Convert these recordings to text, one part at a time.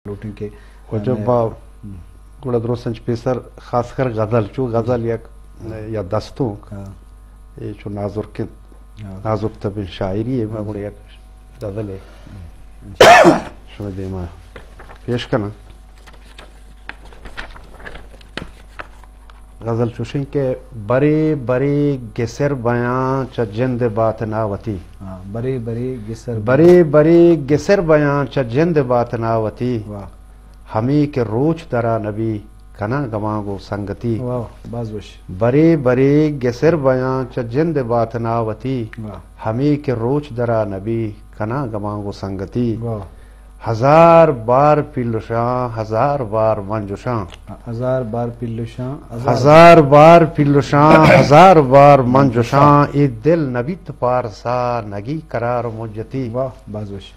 لوٹیں کہ واجہ ہمیں با، گڑا درستاں چہ پیسر خاص کر غزل، چو غزل یک یا دستونک، ہاں۔ اے چو نازرک انت، ہاں۔ نازرک تبیں شاعری ہے، ما گڑا یک غزل ہے شما دیما پیش کناں۔ غزل چوشیں کہ برے برے گسر بیاں چہ جند باطنا وتی۔ ہاں، برے برے گسر بیاں۔ برے برے گسر بیاں چہ جند باطنا وتی۔ واہ۔ ہمے کہ روچ درا نبی کناں گماں گوں سنگتی۔ واہ، باز وش۔ برے برے گسر بیاں چہ جند باطنا وتی۔ واہ۔ ہمے کہ روچ درا نبی کناں گماں گوں سنگتی۔ واہ۔ ہزار بار پیلشاں، ہزار بار من جوشاں۔ ہزار بار پیلشاں، ہزار ہزار بار پیلشاں، ہزار بار من جوشاں۔ اے دل نبیت پارسا نگی قرار و مجتی۔ واہ، باز وش۔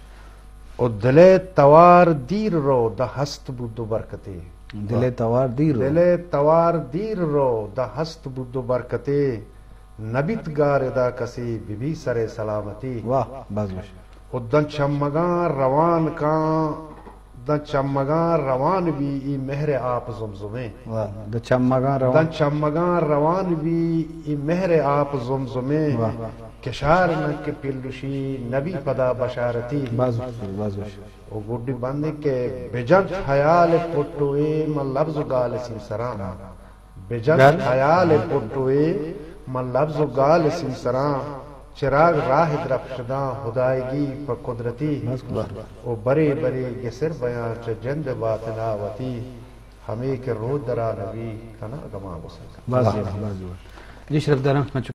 او دل ءِ توار دیر رو داں ہست بود و برکتے۔ دل ءِ توار دیر رو۔ دل ءِ توار دیر رو داں ہست بود و برکتے۔ نبیت گار ادا کسی ببی سر سلامتی۔ واہ، باز وش۔ و داں چمگاں روان کاں، داں چمگاں روان بی ای مہر آپ زمزمیں۔ واہ، داں چمگاں روان۔ داں چمگاں روان بی ای مہر آپ زمزمیں۔ واہ۔ کشار نہ کہ پلشی نبی پدا بشارتی۔ باز وش، باز وش۔ و گڈی بندے کہ بجنت خیال پٹوے من لبز و گال سیمسراں۔ بجنت خیال پٹوے من لبز و گال سیمسراں، چراگ راہ درپشداں ہدایگی پہ قدرتی۔ و برے برے گسر بیاں چہ جند باطنا وتی، ہمے کہ روچ درا نبی کناں گماں گوں سنگتی۔ باز جوان، باز جوان۔ جی شرفداراں، من